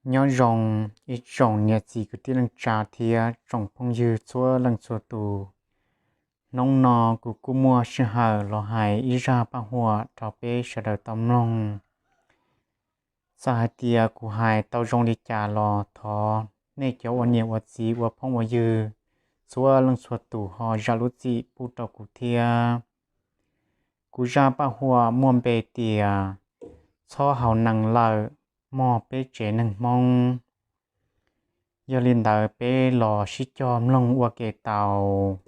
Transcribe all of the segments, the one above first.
Nyob zoo ib tsoom niam txiv kwv tij neej tsa thiab tsoom phooj ywg txhua leej txhua tus. Hnub no kuv kuj muaj sij hawm los hais ib zaj paj huam rau peb sawv daws tau mloog. Txawm hais tias kuv hais tau zoo li cas los thov nej cov ua niam ua txiv ua phooj ua ywg txhua leej txhua tus ho zam lub txim pub rau kuv thiab. Kuv zaj paj huam muaj npe tias Txhob Haus Nees Lawm Mog Peb Tsev Neeg Hmoob. Yog li ntawd peb los sib cog mloog ua ke tau.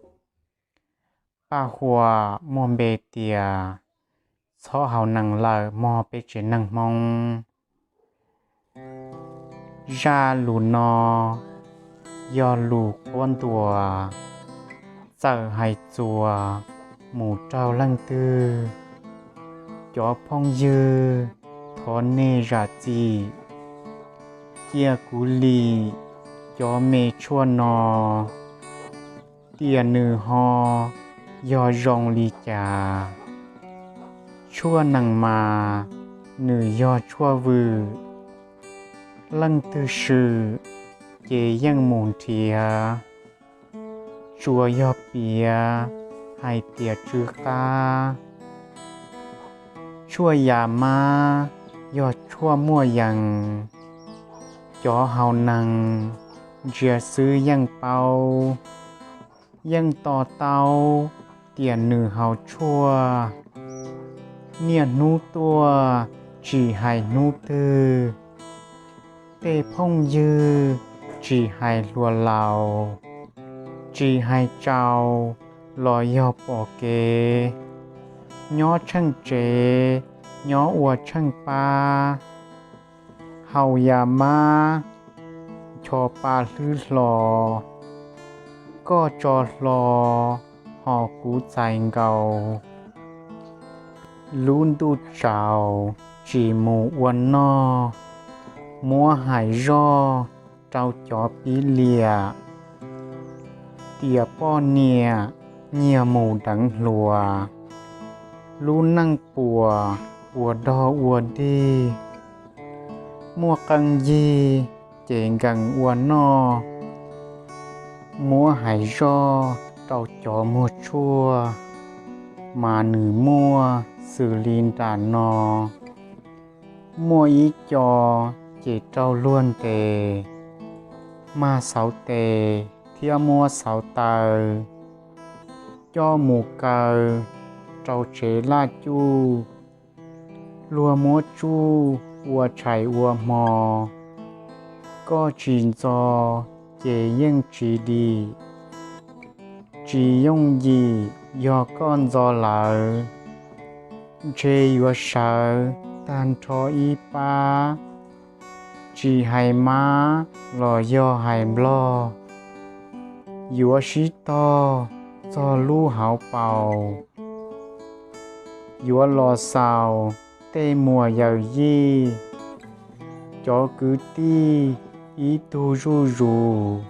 Paj huam muaj npe tias Txhob Haus Nees Lawm Mog Peb Tsev Neeg Hmoob. Zaj lus no yog lus qhuab ntuas txawm hais txuas mus raug leej twg. Cov phooj ywg, thov nej zam txim, cia kuv lim cov me tshuaj no tias nws ho yog zoo li cas. Tshuaj nees mas nws yog tshuaj vwm, leej twg swm ces yeej mus nrhiav. Tsuas yog piav hais tias tsw qab. Tshuaj yas mab yog tshuaj muaj yees, cov haus nees ntsia xwb yeej paub, yeej to taub tias nws haus tshuaj, niaj hnub tuaj tsis hais hnub twg. Tej phooj ywg tsis hais hluas laus, tsis hais tsaus los yog pom kev, nyob tsheej tsev nyob ua tsheej pab. Haus yas mab ncho pa hlwb hlo, koj tso hlo ho kuv txais nkaus. Lub ntuj tsaus tsis mus ua noj, muab hais zoj rau cov pib liam, tias poj niam nyiag mus deev hluas. Lub neej puas ua dog ua dig, muaj qee yig ces nkees ua noj. Muab hais zoj rau cov muag tshuaj, mas nws muaj xws li nram no. Muaj ib co ces raug luag ntes, mag xauv tes thiab muab xauv taw, coj mus kaw rau tsev laj cuj. Luag muab tsuj ua tshais ua hmo, koj tsis ntxo ces yeej tsis dim. Tsis yooj yim yog koj ntxo lawm, ntshe yuav sawv tag nrho ib pab. Tsis hais mab los yog hais nplog, yuav sib tog txog lub hauv paus. Yuav los xaus tej muam yawm yij, cov kwv tij ib tug zuj zus,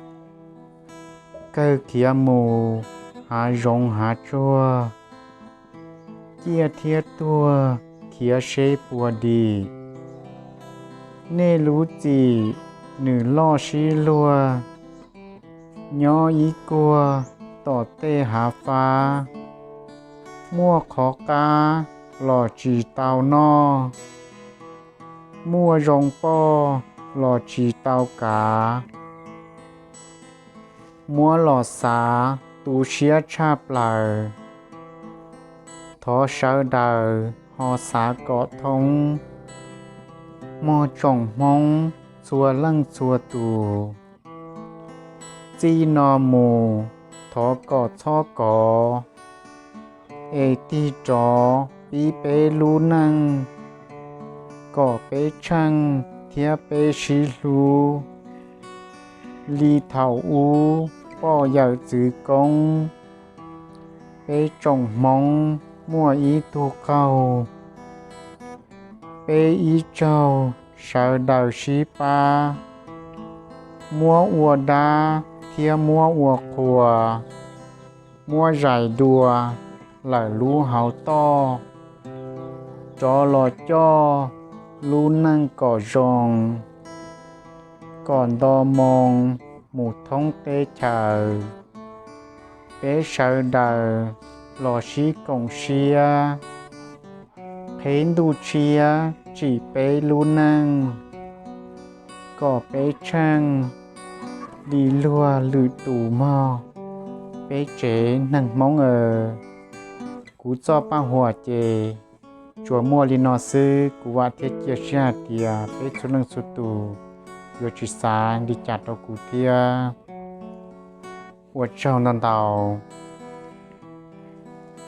kawg khiav mus hav zoov hav tsuag, ciaj thiab tuag khiav seb puas dim. Nej lub txim nws loj sib luag, nyob ib kuag tom tej hav fab. Muaj qhov qab los tsis tau noj, muaj zoo poj los tsis tau kav. Muab los xav tu siab tshaj plaws, thov sawv daws ho xav kom thoob. Mog tsoom Hmoob txhua leej txhua tus, txij no mus thov kom txhob kov, es tig rov pib peb lub neej, kom peb tsheej thiab peb sib hlub. Li thaum ub poj yawm txwv koob, peb tsoom Hmoob muaj ib tug qaug, peb ib tsaug sawv daws sib pab, muab ua dab thiab muab ua qhua, muab zais dua lawm lub hauv toj, rov los coj lub neej kom zoo. kom nto moo mus thoob teb chaws, peb sawv daws los sib koom siab, qheb ntuj tshiab tsim peb lub neej, kom peb tsheej li luag lwm tus mog, peb tsev neeg Hmoob aw. Kuv txoj paj huam ces tsuas muaj li no xwb, kuv vam thiab cia siab hais tias peb txhua leej txhua tus yuav tsis xav li cas rau kuv thiab. Ua tsaug ntau ntau.